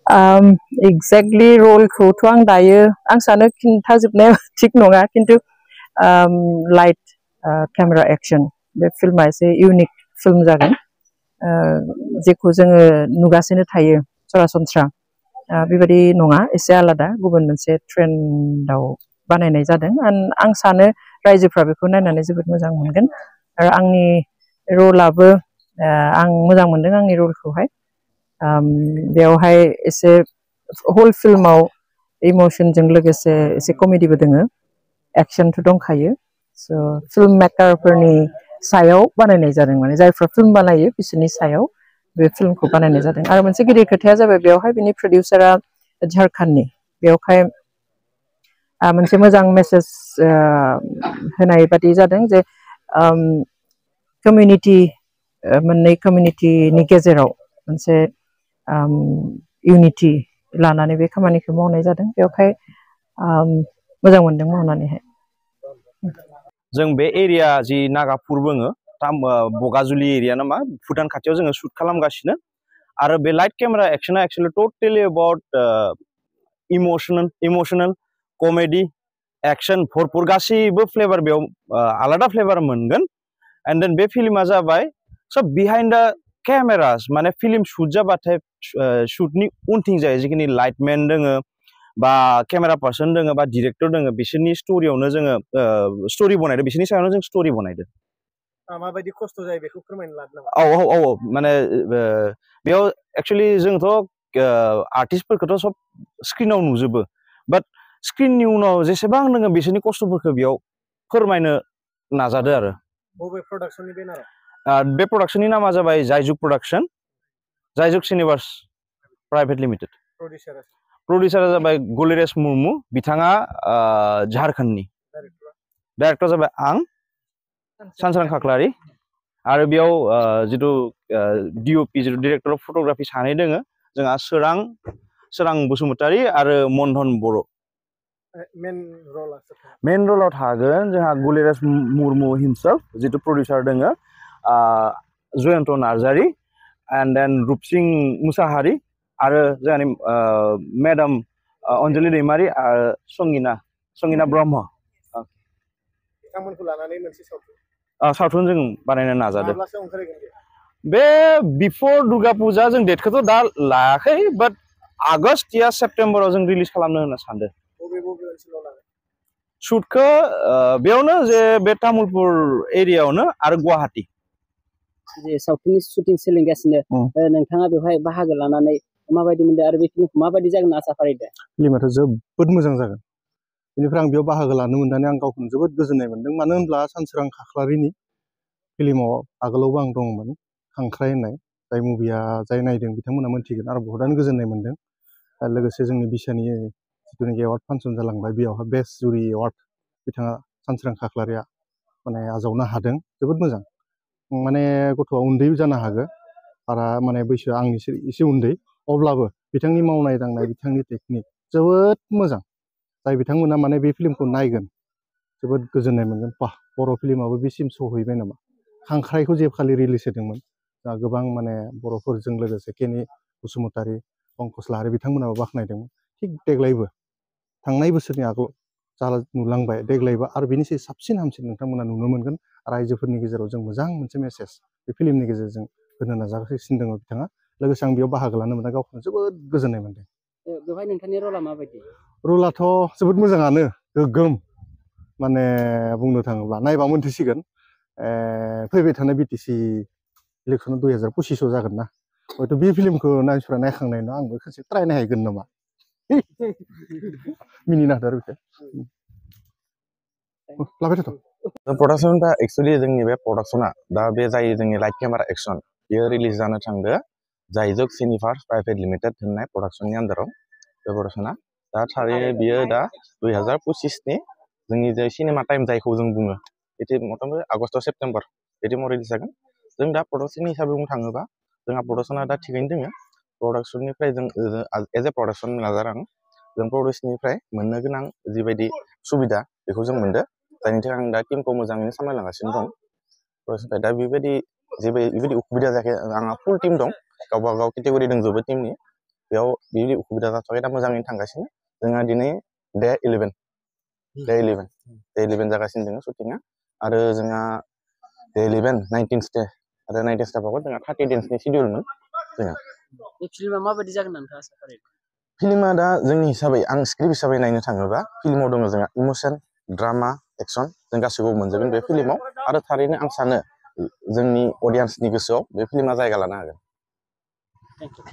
exactly रलखौथ' आं दायो आं सानो खिन्थाजोबनाया थिग नङा खिन्थु लाइट केमेरा एक्शन बे फिल्मा एसे इउनिक फिल्म जागोन जेखौ जोङो नुगासिनो थायो सरासनस्रा बेबायदि नङा एसे आलादा गुबुन मोनसे ट्रेन्डआव बानायनाय जादों आं सानो रायजोफ्रा बेखौ नायनानै जोबोद मोजां मोनगोन आरो आंनि रलाबो आं मोजां मोनदों आंनि रलखौहाय बेवहाय एसे हल फिल्माव इमोशनजों लोगोसे एसे कमेडिबो दोङो एक्शनथ' दंखायो स' फिल्म मेकारफोरनि सायाव बानायनाय जादों माने जायफ्रा फिल्म बानायो बिसोरनि सायाव बे फिल्मखौ बानायनाय जादों आरो मोनसे गिदिर खोथाया जाबाय बेवहाय बिनि प्रडिउसारा झारखन्डनि बेवहाय मोनसे मोजां मेसेज होनाय बादि जादों जे कमिउनिटि मोननै कमिउनिटिनि गेजेराव मोनसे इउनिटि लानानै बे खामानिखौ मावनाय जादों बेवहाय मोजां मोनदों मावनानैहाय जों बे एरिया जि नागापुर बुङो बगाजुलि एरिया नामा भुटान खाथियाव जोङो शुट खालामगासिनो आरो बे लाइट केमेरा एक्शना actually totally about emotional comedy action भरपुर गासैबो फ्लेभार बेयाव आलादा फ्लेभार मोनगोन एंड देन बे फिल्मा जाबाय सब बिहाइंड द केमेरास माने फिल्म शुट जाबाथाय शुटनि उनथिं जायो जिखिनि लाइटमेन दोङो बा केमेरा पार्सन दोङो बा डिरेक्टर दोङो बिसोरनि स्टोरियावनो जोङो स्टोरि बनायदो बिसोरनि सायावनो जों स्टोरि बनायदो माबायदि खस्थ' जायो बेखौ फोरमायनो लादों नामा औ माने बेयाव एक्चुअली जोंथ' आर्टिस्टफोरखौथ' सब स्क्रिनाव नुजोबो बाट स्क्रिननि उनाव जेसेबां नोङो बिसोरनि खस्थ'फोरखौ बेयाव फोरमायनो नाजादो आरो बबे प्रडाक्शननि बेनार बे प्रडाक्शननि नामा जाबाय जायजुग प्रडाक्शन जायजुग सिनेमास प्राइभेट लिमिटेड प्रडिउसारा जाबाय गलिरेस मुर्मु बिथाङा झारखन्डनि डाइरेक्टर जाबाय आं सानसोरां खाख्लारि आरो बेयाव जिथु डिअपि जिथु डिरेक्टर अफ फट'ग्राफि सानै दोङो जोंहा सोरां बसुमतारी आरो मन्धन बर' मेन रलाव थागोन जोंहा गलिरेस मुर्मु हिमसेल्फ जिथु प्रडिउसार दोङो जयन्त नार्जारी एंड देन रुपसिं मुसाहारी आरो जोंहानि मेडाम अन्जलि दैमारी आरो संगिना ब्रह्म बिथांमोनखौ लानानै मोनसे सावथुन जों बानायनो नाजादों बे बिफोर दुर्गा फुजा जों डेटखौथ' दा लायाखै बाट आगस्ट या सेप्तेम्बराव जों रिलिज खालामनो होनना सानदों शुटखौ बेयावनो जे बे तामुलपुर एरियायावनो आरो गुवाहाटी जे सावथुननि शुटिं सोलिगासिनो नोंथाङा बेवहाय बाहागो लानानै माबायदि मोनदों आरो बे फिल्मखौ माबायदि जागोन आसा फारिदों फिल्माथ' जोबोद मोजां जागोन बेनिफ्राय आं बेयाव बाहागो लानो मोननानै आं गावखौनो जोबोद गोजोननाय मोनदों मानो होनब्ला सानसोरां खाख्लारिनि फिल्माव आगोलावबो आं दंमोन खांख्राय होननाय जाय मुभिया जाय नायदों बिथांमोना मोनथिगोन आरो बहुतानो गोजोननाय मोनदों आरो लोगोसे जोंनि बिसानि जिथुनाखि एवार्ड फांसन जालांबाय बेयावहाय बेस्ट जुरि एवार्ड बिथाङा सानसोरां खाख्लारिया माने आजावनो हादों जोबोद मोजां माने गथ'आ उन्दै जानो हागौ बारा माने बैसोआ आंनि एसे उन्दै अब्लाबो बिथांनि मावनाय दांनाय बिथांनि टेकनिक जोबोद मोजां जाय बिथांमोना माने बे फिल्मखौ नायगोन जोबोद गोजोननाय मोनगोन बा बर' फिल्माबो बेसिम सहैबाय नामा खांख्रायखौ जेखालि रिलिज होदोंमोन दा गोबां माने बर'फोरजों लोगोसे केनि बसुमतारी पंकज लाहारी बिथांमोनाबो बाख्नायदोंमोन थिग देग्लायबो थांनाय बोसोरनि आगोल नुलांबाय देग्लायबो आरो बेनिसै साबसिन हामसिन नोंथांमोना नुनो मोनगोन रायजोफोरनि गेजेराव जों मोजां मोनसे मेसेज बे फिल्मनि गेजेरजों होनो नाजागासिनो दङ बिथाङा लोगोसे आं बेयाव बाहागो लानो मोनना गावखौनो जोबोद गोजोननाय मोनदों बेवहाय नोंथांनि रला माबायदि रलाथ' जोबोद मोजाङानो गोगोम माने बुंनो थाङोब्ला नायबा मोनथिसिगोन फैबाय थानाय बिटिसि इलेक्सन 2025 जागोन ना हयथ' बे फिल्मखौ मानसिफ्रा नायखांनाय उनाव आंबो खनसे ट्राय नायहैगोन नामा मिनिनो हादों आरो लाबाय थाथ' प्रडाक्शनफ्रा एक्चुअली जोंनि बे प्रडाक्शना दा बे जाय जोंनि लाइट केमेरा एक्शन बेयो रिलिज जानो थांदो जायजुग सिनेमास प्राइभेट लिमिटेड होननाय प्रडाक्शननि आन्दाराव बे प्रडाक्शना दा थारैनो बियो दा 2025नि जोंनि जे सिनेमा टाइम जायखौ जों बुङो बिदि मथामति आगस्ट सेप्तेम्बर बिदि रिलिज जागोन जों दा प्रडाक्शन हिसाबै बुंनो थाङोबा जोंहा प्रडाक्शना दा थिगैनो दोङो प्रडाक्शननिफ्राय जों एज ए प्रडाक्शन मेनेजार आं जों प्रडिउसनिफ्राय मोननो गोनां जिबायदि सुबिदा बेखौ जों मोनदो जायनि थाखाय आं दा टीमखौ मोजाङैनो सामलायलांगासिनो दं प्रडाक्शननिफ्राय दा बेबायदि उसुबिदा जायाखै आंहा फुल टीम दं गावबा गाव केटेगरि दंजोबो टीमनि बेयाव बिदि उसुबिदा जाथ'वाखै दा मोजाङैनो थांगासिनो जोंहा दिनै डे 11 जागासिनो दोङो शुटिंआ आरो जोंहा डे 11 19th डे आरो 19th स्टाफआवबो जोंहा 30 डेन्सनि शिडिउलमोन जोंहा बे फिल्मा माबायदि जागोन नोंथाङा आसा खालामो फिल्मा दा जोंनि हिसाबै आं स्क्रिप्ट हिसाबै नायनो थाङोबा फिल्माव दङ जोंहा इमोसन ड्रामा एक्सन जों गासैखौबो मोनजोबगोन बे फिल्माव आरो थारैनो आं सानो जोंनि अडियेन्सनि गोसोआव बे फिल्मा जायगा लानो हागोन थेंक इउ